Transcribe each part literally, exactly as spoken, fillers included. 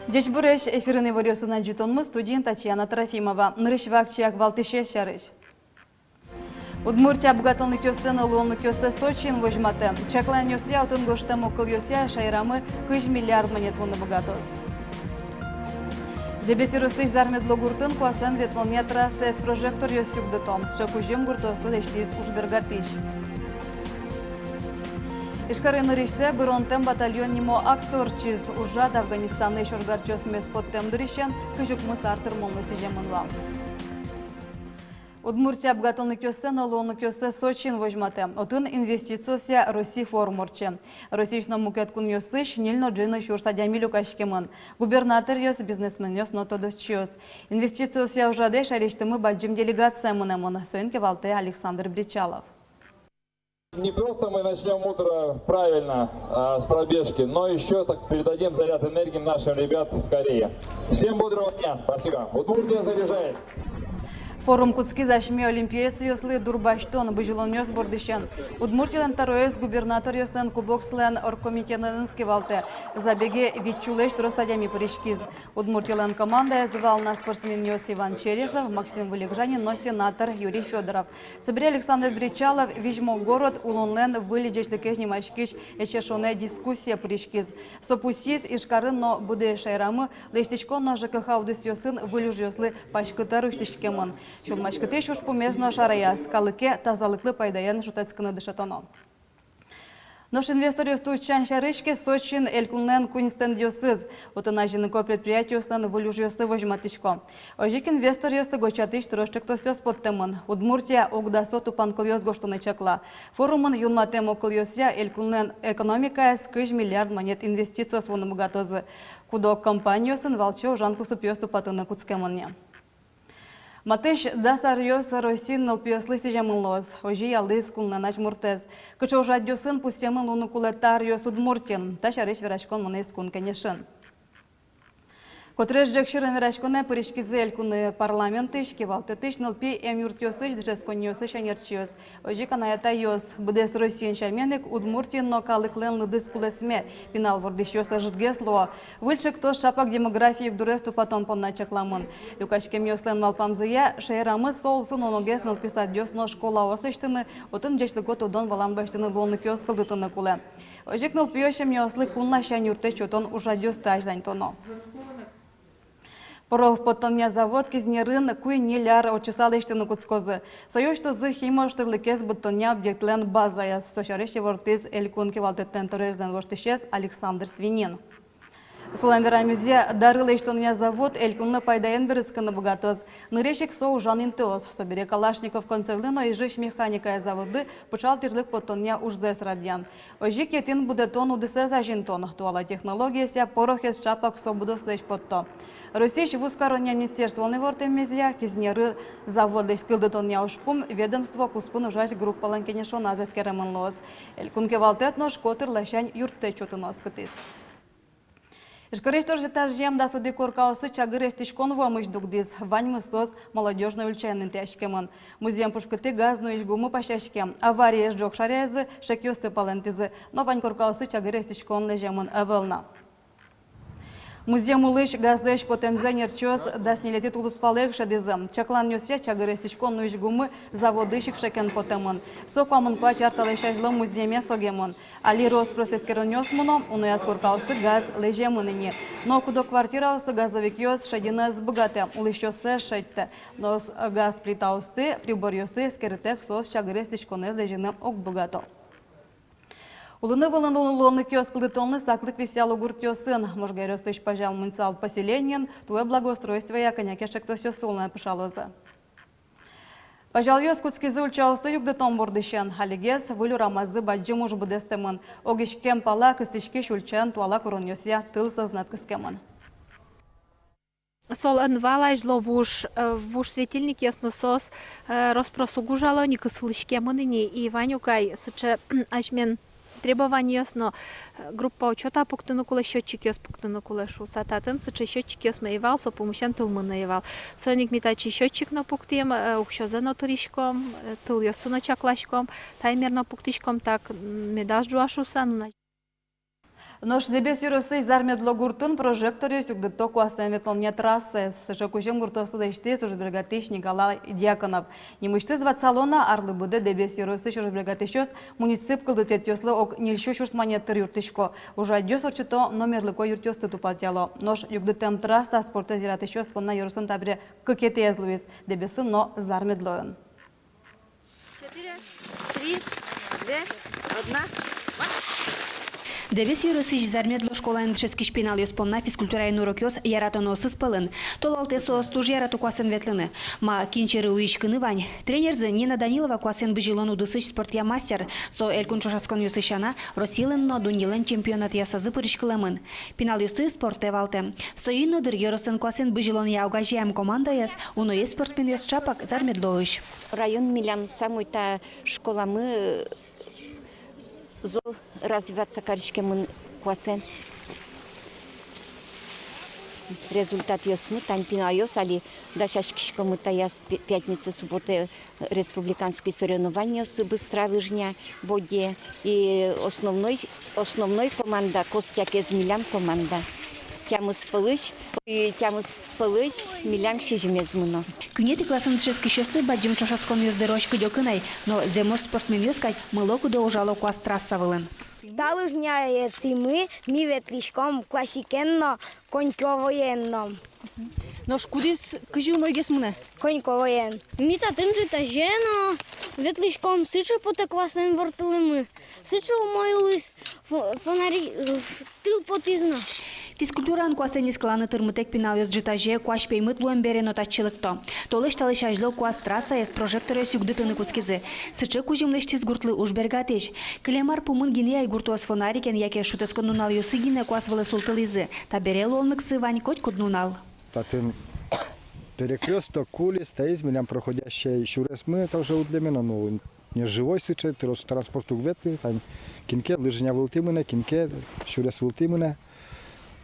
Ӟечбуресь! Эфирын иворъёсын адӟытонмы, студиын Татьяна Трофимова. Нырысь вакчияк валтӥсез сярысь. Удмуртия быгатонлыкъёссэ но луонлыкъёссэ Сочиын возьматэ. Чакланъёсъя, отын гожтэм огкылъёсъя, шаерамы кызь миллиард манет вуыны быгатоз. Дэбес ёросысь Зармедло гуртын куасэн ветлонъя трассаез прожекторъёс югдыто. Сыӵе кузьым гуртъёслы лэсьтӥз ужбергатӥсь. Ижкарын нырысьсэ «Быронтэм батальон» нимо акция ортчиз. Ужрад Афганистанысь ожгарчиосмес поттэм дырысен кызь укмыс ар тырмонлы сӥземын вал. Удмуртия быгатонлыкъёссэ но луонлыкъёссэ Сочиын возьматэ. Отын инвестициосъя Росси форум ортче. Россиысь но мукет кунъёсысь ньыль но ӝыны сюрс адями люкаськемын: губернаторъёс, бизнесменъёс но тодосчиос. Инвестициосъя ужрадэ шаерысьтымы бадӟым делегация мынэмын. Соин кивалтэ Александр Бречалов. Не просто мы начнём утро правильно, а, с пробежки, но ещё так передадим заряд энергии нашим ребятам в Корее. Всем бодрого дня. Спасибо. Удмуртия заряжает. Форум кутскиз асьме олимпиецъёслы дурбасьтон, бызьылонъёс бордысен. Удмуртилэн тӧроез губернаторъёслэн кубоксылэн оргкомитетэныз кивалтэ. Забеге вить сюлэсь трос адями пыриськиз. Удмуртилэн командаез вал на спортсменъёс Иван Челезов, Максим Вылегжанин но сенатор Юрий Фёдоров. Собере Александр Бречалов «Визьмо город: улонлэн выль ӟечлыкез» нимаськись эшшо одӥг дискуссие пыриськиз. Со пусйиз: Ижкарын но быдэс шаерамы лэсьтӥськон но ЖКХ удысъёсын выль ужъёслы паськыт ар усьтӥськемын. Сюлмаськытӥсь ужпумез но шараяз: калыке тазалыклы пайдаен шутэтскыны дышетоно. Нош инвесторъёсты утчан сярысь ке, Сочиын элькунлэн куинь стендъёсыз. Отын азьын ик предприятиослэн выль ужъёссы возьматӥсько. Озьы ик инвесторъёсты гожтӥсь трос ӵектосъёс поттэмын. Удмуртия огдасо тупанкылъёс гожтыны чакла. Форумын юнматэм огкылъёсъя, элькунлэн экономикаез кызь миллиард манет инвестициос вуыны быгатозы. Куд-ог компаниосын валче ужан кусыпъёс тупатыны кутскемын ни. Матысь дас аръёс Россиын нылпиослы сӥземын луоз. Озьы ялӥз кунлэн азьмуртэз. Кыӵе ужрадъёсын пусъемын луыны кулэ та аръёс Удмуртиын, та сярысь вераськон мынӥз Кун Кенешын. Котырес ӝӧк сьӧрын вераськонэ пыриськизы элькун парламентысь, кивалтэтысь, нылпи эмъюртъёсысь, дышетсконниосысь ӧнерчиос. Озьы ик анай-атайёс. Быдэс Россиын сямен ик, Удмуртиын но калыклэн лыдыз кулэсме, пинал вордӥсьёс ӧжытгес луо. Выль ӵектос ӵапак демографи югдурез тупатон понна чакламын. Люкаськемъёслэн малпамзыя, шаерамы со улсын уногес нылпи садъёс но школаос лэсьтыны, отын ӟечлыко тодон-валан басьтыны луонлыкъёс кылдытыны кулэ. Озьы ик нылпиё семьяослы кун ласянь юрттэт сётон ужрадъёсты азьланьтоно. Порох поттонъя завод Кизнерын куинь-ньыль ар ортчыса лэсьтыны кутскозы. Сое усьтозы химиоштӥрлыкез быдтонъя объектлэн базаяз. Со сярысь ивортӥз элькун кивалтэтлэн тӧроезлэн воштӥсез Александр Свинин. Солэн верамезъя, дары лэсьтонъя завод элькунлы пайдаен берытскыны быгатоз. Нырысь ик со ужан интыос. Собере Калашников концернлы но Ижысь механикая заводлы пыӵал тӥрлык поттонъя ужзэс радъян. Озьы ик етӥн будэтон удысэз азинтон. Туала технологиосъя порохез ӵапак со будослэсь потто. Россиысь вузкаронъя министерстволэн ивортэмезъя, Кизнеры заводлэсь кылдытонъя ужпум ведомство куспын ужась группалэн кенешоназ эскеремын луоз. Элькун кивалтэт нош котыр ласянь юрттэт сётыны оскытӥз. Ижкарысь торъетажъем дас одӥг коркаосы чагыр эстӥськон вуэмысь дугдӥз. Ваньмыз соос Молодёжной ульчаын интыяськемын. Музъем пушкытӥ газ нуись гумы пасяське. Авариез ӝог шараязы, шекъёсты палэнтӥзы, но вань коркаосы чагыр эстӥськон лэземын ӧвӧл на. Музъем улысь газлэсь потэмзэ ӧнерчиос дас ньылетӥ тулыспалэ ик шӧдӥзы. Чакланъёсъя, чагыр эстӥськон нуись гумы заводысь ик шекен потэмын. Со куамын куать ар талэсь азьло музъеме согемын. Али рос-прос эскеронъёс мыно, унояз коркаосы газ лэземын ини. Но куд-ог квартираосы газовикъёс шедьыны ӧз быгатэ, улӥсьёссэ ӧз шедьтэ. Нош газ плитаосты, приборъёсты эскерытэк, соос чагыр эстӥськонэз лэзьыны уг быгато. Улыны вылын луонлыкъёс кылдытонлы саклык висъяло гуртъёсын. Можга ёросысь Пазял муниципал поселениын туэ благоустройствоя кӧня ке ӵектосъёс улонэ пыӵалозы. Пазялъёс кутскизы ульчаосты югдытон бордысен. Алигес выль урамазы бадӟым уж быдэстэмын. Огиськем пала кыстӥськись ульчаын туала куронъёсъя тыл сӧзнэт кыскемын. Солэн вал азьло вуж, э, вуж светильникъёс, но соос, э, рос-прос уг ужало ни, кысылӥськемын ини, и вань ук ай сыӵе асьмелэн требованиос но, э, группа учёта пуктыны кулэ, счётчикъёс пуктыны кулэ шуыса. Татын сыӵе счётчикъёсмы ӧй вал, со пумысен тылмы но ӧй вал. Соин ик ми татчы счётчик но пуктӥм, э, уксёзэ но тыриськом, э, тылъёсты но чакласьком, таймер но пуктӥськом, так, м, медаз ӝуа шуыса, ну, на- Нош Дэбес ёросысь Зармедло гуртын прожекторъёс югдыто куасэн ветлонъя трассаез. Сыӵе кузьым гуртоослы лэсьтӥз ужбергатӥсь Николай Дьяконов. Нимысьтыз ватсало на, арлы быдэ Дэбес ёросысь ужбергатӥсьёс муниципал кылдытэтъёслы ог ньыль сю сюрс манет тыр юрттӥсько. Ужрадъёс ортчыто но мерлыко юртъёсты тупатъяло. Нош югдытэм трасса спортэз яратӥсьёс понна ёросын табере кыкетӥез луиз Дэбесын но Зармедлоын. Четыре, три, две, одна. Дэбес ёросысь Зармедло школаын дышетскись пиналъёс понна физкультураен урокъёс яратоноосыз пӧлын. Толалтэ соос туж ярато куасэн ветлыны. Ма, кин сьӧры уиськыны вань. Тренерзы Нина Данилова куасэн бызьылон удысысь спортъя мастер. Со элькун ӵошатсконъёсы сяна, Россилэн но дуннелэн чемпионатъёсазы пыриськылэмын. Пиналъёсты спорт валтэ. Соин но дыр ёросын куасэн бызьылонъя огазеям командаяз уноез спортсменъёс ӵапак Зармедлоысь. Район милям самой та школамы зол развиваться кариськемын куасэн. Результатъёсмы, тань пиналъёс али дасяськиськомы таяз пи-, пятница, суббота республиканский соревнованиосы быстра лыжня, бадӟым. И основной, основной команда, костякез милям команда. Тямыс пӧлысь, и тямыс пӧлысь милям сизьымез мыно. Куинетӥ классын дышетскисьёсты бадӟым ӵошатсконъёс дырозь кыдёкын ай, но зэмос спортсменъёс кадь мылокыдо ужало куас трасса вылын. Та лыжняетӥмы ми ветлӥськом классикен но, коньковоен но. Нош кудӥз кызьы умойгес мынэ? Коньковоен. Ми татын ӝытазе но ветлӥськом, сыӵе потэ куасэн ворттылэммы, сыӵе умой луиз, фо-, фонари-, тыл потӥз но. Физкультураын куасэн нискыланы тырмытэк пиналъёс ӝытазе куазь пеймыт луэм бере но татчы лыкто. Толэзь талэсь азьло куас трассаез прожекторъёс югдытыны кутскизы. Сыӵе кузьым лэсьтӥз гуртлы ужбергатӥсь. Кылем ар пумын гинэ ай гуртоос фонарикен яке шутэтскон нуналъёсы гинэ куас вылэ султылӥзы. Табере луонлыксы вань котькуд нунал. Татын перекрёсток, улиц, таиз милям проходящий сюресмы тоже уд лемено, ну, не живой сыӵе, трос транспорт уг ветлы, тань кин ке лыжня вылтӥ мынэ, кин ке сюрес вылтӥ мынэ.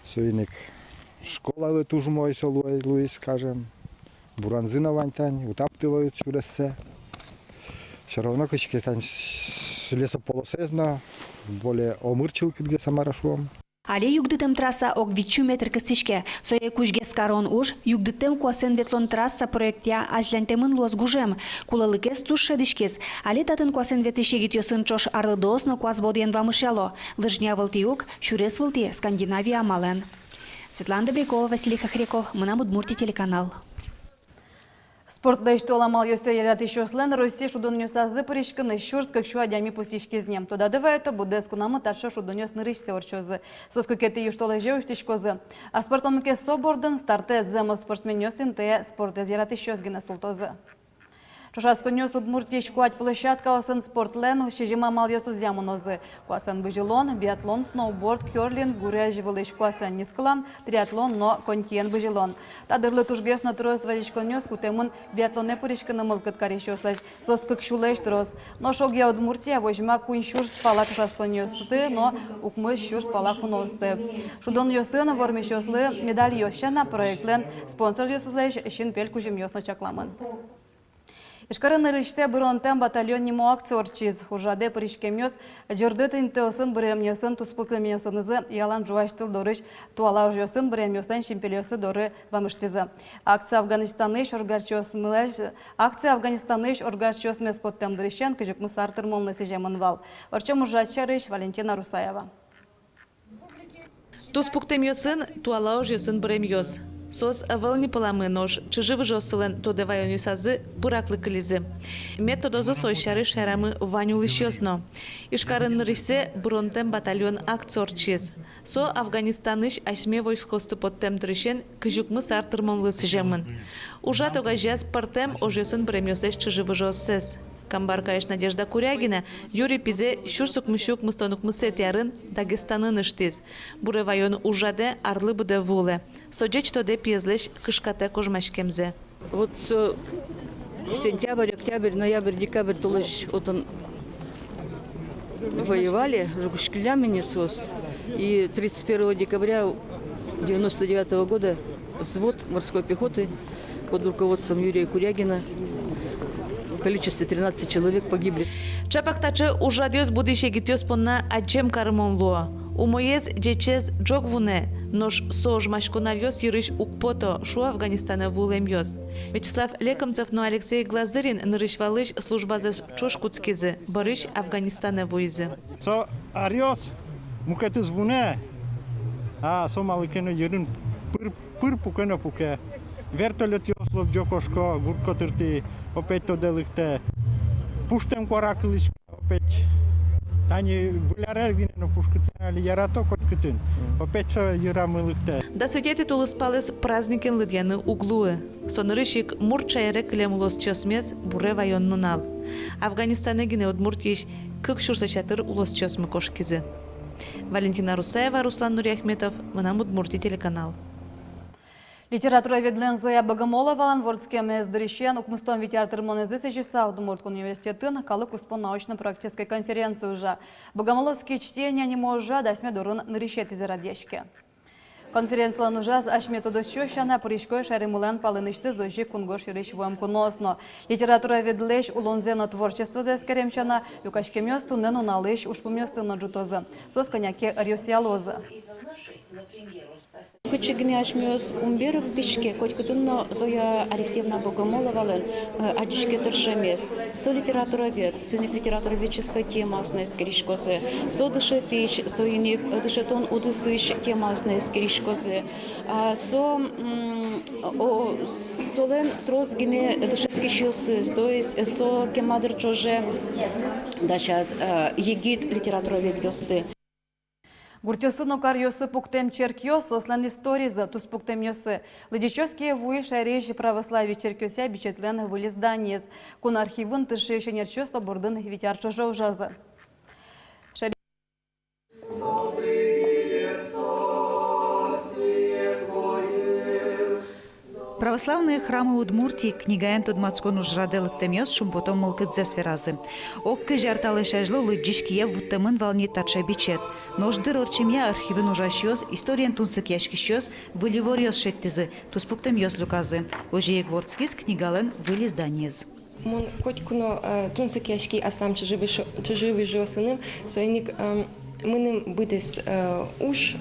Соин ик школалы туж умой со луэ-, луиз, скажем, буранзы но вань тань, утаптыло сюрессэ. Всё равно кызьы ке тань с-, лесополосаез но более омыр чылкытгес, мар-а шуом. Али югдытэм трасса ог вить сю метр кыстӥське. Сое кузьгес карон уж югдытэм куасэн ветлон трасса проектъя азьланьтэмын луоз гужем. Кулэлыкез туж шӧдӥськиз. Али татын куасэн ветлӥсь егитъёсын ӵош арлыдоос но куас бодыен вамышъяло. Лыжня вылтӥ ук, сюрес вылтӥ Скандинавия амалэн. Светлана Добрякова, Василий Хохряков, «Мынам Удмуртие» телеканал. Спортлэсь туала амалъёссэ яратӥсьёслэн Россиысь шудонъёсазы пыриськыны сюрс кык сю адями пусйиськиз ни. Тодады вайытом, быдэс кунамы таӵе шудонъёс нырысьсэ ортчозы. Соос кыкетӥ южтолэзе усьтӥськозы. А спортлэн мукет со бордын стартэ зэмос спортсменъёс интые спортэз яратӥсьёс гинэ султозы. Ӵошатсконъёс Удмуртиысь куать площадкаосын спортлэн сизьым амалъёсызъя мынозы. Куасэн бызьылон, биатлон, сноуборд, кёрлинг, гурезь вылысь куасэн нискылан, триатлон но конькиен бызьылон. Та дырлы тужгес но трос вазиськонъёс кутэмын биатлонэ пыриськыны мылкыд карисьёслэсь, соос кык сюлэсь трос. Нош огъя Удмуртия возьма куинь сюрс пала ӵошатсконъёсты но укмыс сюрс пала куноосты. Шудонъёсын вормисьёслы медальёс сяна, проектлэн спонсоръёсызлэсь синпель кузьымъёс но чакламын. Ижкарын нырысьсэ «Быронтэм батальон» нимо акция ортчиз. Ужрадэ пыриськемъёс ӟырдыт интыосын быремъёсын туспуктэмъёсынызы ялан ӝуась тыл дорысь туала ужъёсын быремъёслэн синпельёссы доры вамыштӥзы. Акция Афганистанысь ожгарчиосмес, акция Афганистанысь ожгарчиосмес поттэм дырысен кызь укмыс ар тырмонлы сӥземын вал. Ортчем ужрад сярысь Валентина Русаева. Туспуктэмъёсын туала ужъёсын быремъёс. Соос ӧвӧл ни пӧламы, нош чыжы-выжыоссылэн тодэ ваёнъёсазы пыраклы кылизы. Мед тодозы соос сярысь шаерамы вань улӥсьёс но. Ижкарын нырысьсэ «Быронтэм батальон» акция ортчиз. Со Афганистанысь асьме войскоосты поттэм дырысен кызь укмыс ар тырмонлы сӥземын. Ужрад огазеяз пӧртэм ожъёсын быремъёслэсь чыжы-выжыоссэс. Камбаркаысь Надежда Курягина Юрий пизэ сюрс укмыс сю укмыстон укмысэтӥ арын Дагестанын ыштӥз. Буре ваён ужрадэ арлы быдэ вуылэ. Со ӟеч тодэ пиезлэсь кышкатэк ожмаськемзэ. Вот со сентябрь, октябрь, ноябрь, декабрь толэзь отын воевали, жугиськиллям ини соос. И тридцать первого декабря девяносто девятого года взвод морской пехоты под руководством Юрия Курягина в количестве тринадцать человек погибли. Ӵапак таӵе ужрадъёс будӥсь егитъёс понна адӟем карымон луо. Умоез, ӟечез ӝог вунэ, нош со ожмаськон аръёс йырысь уг пото, шуо Афганистанэ вуылэмъёс. Вячеслав Лекомцев но Алексей Глазырин нырысь-валысь службазэс ӵош кутскизы, бӧрысь Афганистанэ вуизы. Со аръёс мукетыз вунэ, а со малы ке но йырын пыр, пыр пуке но пуке. Вертолётъёс лобӟо, кошко, гурт котыртӥ, опять тодэ лыктэ. Пуштэм куара кылӥське, опять. Тани Выль арез гинэ но пушкытъяны али ярато котькытын. Опять со йырамы лыктэ. Дас витетӥ тулыспалэз праздникен лыдъяны уг луы. Со нырысь ик мурт шаере кылем улосчиосмес буре ваён нунал. Афганистанэ гинэ Удмуртиысь кык сюрсэсь ятыр улосчиосмы кошкизы. Валентина Русаева, Руслан Нуриахметов, «Мынам Удмуртие» телеканал. Литературоведлэн Зоя Богомоловалэн вордскемез дырысен укмыстон вить ар тырмонэзлы сӥзьыса Удмурт кун университетын калык куспо научно-практической конференция ужа. «Богомоловские чтения» нимо ужрад асьме дорын нырысетӥзэ радъяське. Конференцилэн ужаз асьме тодосчиос сяна пырисько шаермылэн палэнысьтыз озьы ик кунгож сьӧрысь вуэм куноос но. Литературоведлэсь улонзэ но творчествозэ эскерем сяна, люкаськемъёс туннэ нуналысь ужпумъёсты но ӝутозы. Соос кӧня ке ӧръёсъя луозы. Кытчы гинэ асьмеос ум берыктӥське, котькытын но Зоя Алексеевна Богомоловалэн, э, адӟиське тыршемез. Со литературовед, соин ик литературоведческой темаос но эскериськозы. Со дышетӥсь, соин ик дышетон удысысь темаос но эскериськозы. А, со, м, о, солэн трос гинэ дышетскисьёсыз, то есть со кема дыр ӵоже дасяз, э, егит литературоведъёсты. Гуртъёсы но каръёсы пуктэм черкъёс, соослэн историзы, туспуктэмъёсы. Лыдӟисьёс кие вуиз шаерысь православной черкъёсъя бичетлэн выль изданиез. Кун архивын тыршись ӧнерчиос со бордын вить ар ӵоже ужазы. «Православные храмы Удмуртии» книгаен тодматскон ужрадэ лыктэмъёс шумпотон мылкыдзэс веразы. Ог кызь ар талэсь азьло лыдӟись кие вуттэмын вал ни таӵе бичет. Нош дыр ортчемъя архивын ужасьёс, историен тунсыкъяськисьёс выль иворъёс шедьтӥзы, туспуктэмъёс люказы. Озьы ик вордскиз книгалэн выль изданиез. Мон котьку но, э, тунсыкъяськи аслам чыжы-выжы-, чыжы-выжыосыным, соин ик, эм, мыным быдэс, э, уж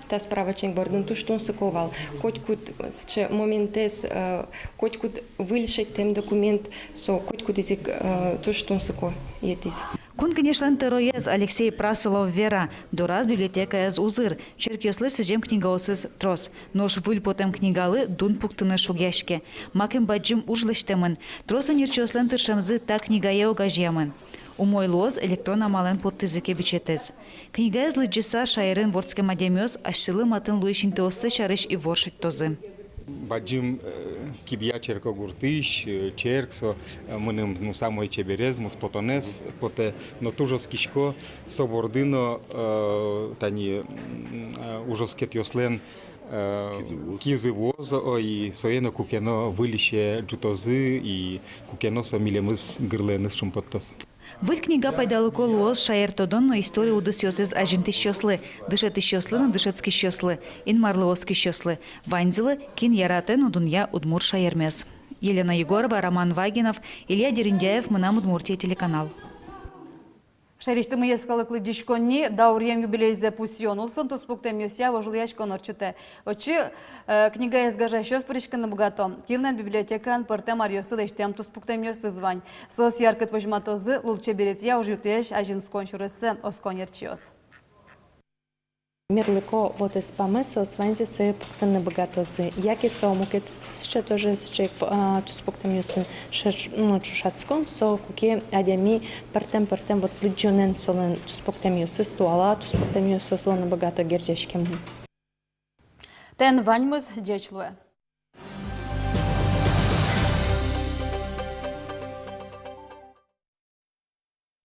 та справочник бордын туж тунсыко вал. Котькуд сыӵе моментэз, э, котькуд выль шедьтэм документ, со котькудӥз ик, э, туж тунсыко йӧтӥз. Кун Кенешлэн тӧроез Алексей Прасолов вера, дораз библиотекаез узыр, черкъёслы сӥзем книгаосыз трос. Нош выль потэм книгалы дун пуктыны шугъяське. Макем бадӟым уж лэсьтэмын. Трос ӧнерчиослэн тыршемзы та книгае огазеямын. Умой луоз, электрон амалэн поттӥзы ке бичетэз. Книгаез лыдӟыса, шаерын вордскем адямиос асьсэлы матын луись интыоссэ сярысь ивор шедьтозы. Бадӟым, э, Кибья черкогуртысь, э, черк со, э, мыным, ну, самой чеберез, муспотонэз потэ, но туж оскисько, со борды но, э, тани, м, э, ужоскетъёслэн, э, кизы вуоз, кизы вуоз, о, и сое но куке но выльысь ӝутозы, и куке но со милемыз гырлэныз шумпоттоз. Выль книга пайдалыко луоз шаертодон но история удысъёсыз азинтӥсьёслы, дышетӥсьёслы но дышетскисьёслы, инмарлы оскисьёслы, ваньзылы, кин яратэ но дунъя удмурт шаермес. Елена Егорова, Роман Вагинов, Илья Дерендяев, «Мынам Удмуртие» телеканал. Шаерысьтымы йӧскалык лыдӟиськонни дауръем юбилейзэ пусъён улсын туспуктэмъёсъя вожвылъяськон ортчытэ. Отчы, э, книгаез гажасьёс пыриськыны быгато. Кинлэн библиотекаын пӧртэм аръёсы лэсьтэм туспуктэмъёсыз вань. Соос яркыт возьматозы лулчеберетъя ужъюртъёсысь азинскон сюрессэ, оско ӧнерчиос. Мерлыко вотэс бамез соос ваньзэ сое пуктыны быгатозы. Яке со мукетыз сыӵе тоже, сыӵе ик, а, туспуктэмъёсын ӵош-, ну, ӵошатскон, со куке адями пӧртэм-пӧртэм вот лыдӟонэн солэн туспуктэмъёсыз, туала туспуктэмъёсыз луыны быгато герӟаськемын. Тӥни ваньмыз, ӟеч луэ.